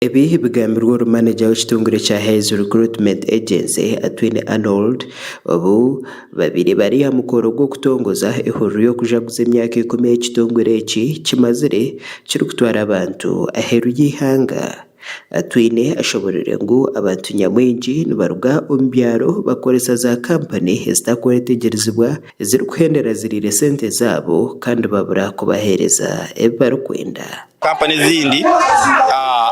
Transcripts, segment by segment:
Ebi bigambirwe ori maneja w'ekitongore kya Hays Recruitment Agency, Atwine Arnold, obu babaire bari aha mukoro gw'okutongoza ehururu y'okujaguza emyaka ikumi ekitongore eki kimazire kirikutwara abantu aheeru y'eihanga. Atwine ashoboreire ngu abantu nyamwingi nibaruga omu byaro bakoresa za kampani ezitakwetegyerezibwa ezirikuhendera ziriire sente zaabo kandi babura kubaheereza ebi barikwenda. Kampani ezindi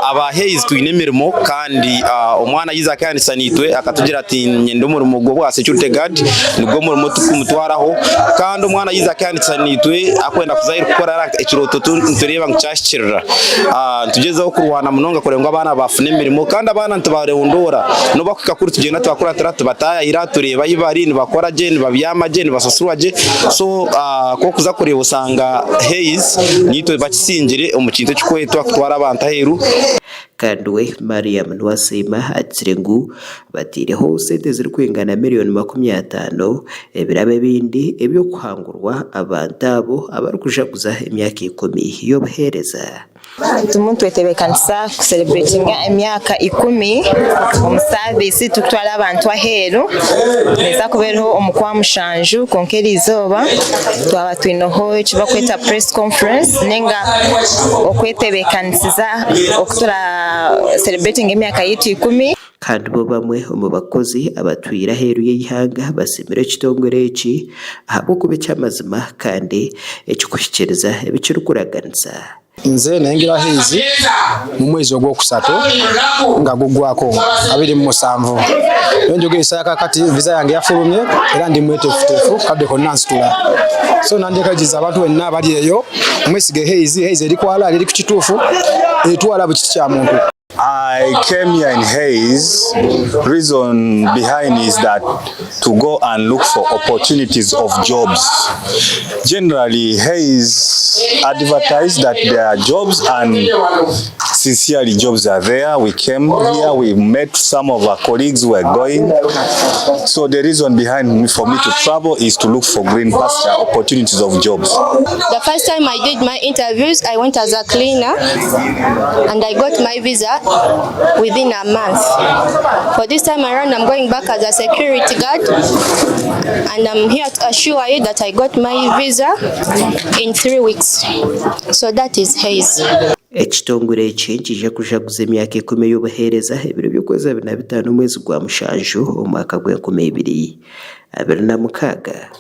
aba Hays twine emirimo kandi omwana yaiza akeyandikisa naitwe akatugira ati niinyenda omurimo gw'obwa security guard nigwo murimo tukumutwaraho kandi omwana yaiza akeyandikisa naitwe akwenda kuza aheeru kukora ekirooto nitureeba ngu kyahikirira. Nitugyezaho kurwana munonga kureba ngu abaana baafuna emirimo kandi abaana nitubarondoora n'obu bakuhika kuri tugyenda tubakuratira tubataayayira tureeba ahu bari nibakora gye nibabyama gye nibasasurwa gye so ku orikuza kureeba osanga Hays naitwe bakisingire omu kintu ekirikwetwa kutwara abantu aheeru. Kandi we Mariam Nuwasiima agizire ngu bataireho sente zirikwingana miriyoni 50 ebirabo ebindi eby'okuhangurwa abantu abo abarikujaguza emyaka ikumi y'obuheereza. Turimu nitwetebeekanisa kusereburetinga emyaka ikumi omu saviisi turikutwara abantu aheeru. Neeza kuba eriho omu Kwamushanju kwonka eriizooba twaba twineho eki barikweta press conference ninga okwetebeekanisiza oku turasereburetinge emyaka yaitu ikumi. Kandi bo bamwe omu bakozi abatwire aheeru y'eihanga basiimire ekitongore eki ahabw'okuba eky'amazima kandi ekirikuhikiiriza ebi kirikuraganisa. Nze naingira Hays mu mwezi ogwokusatu nga gugwaku 27. Wenjogera esaha kakati visa yange yafulumye era ndi mwetefutefu kadde konna nsitula. So nandyekaliriza abantu benna abali eyo mwesige Hays, Hays eri kwalaali eri ku kituufu etwala buli kiti kya muntu. I came here in Hays, reason behind is that to go and look for opportunities of jobs. Generally, Hays advertised that there are jobs and sincerely jobs are there. We came here, we met some of our colleagues who were going. So the reason behind me for me to travel is to look for green pasture opportunities of jobs. The first time I did my interviews, I went as a cleaner and I got my visa within a month. For this time around, I'm going back as a security guard and I'm here to assure you that I got my visa in 3 weeks. So that is Hays. Ekitongore eki nikiija kujaguza emyaka ikumi y'obuheereza ebiro by'okwezi 25 omwezi gwa mushanju omwaka gw'enkumi ibiri abiri na mukaaga.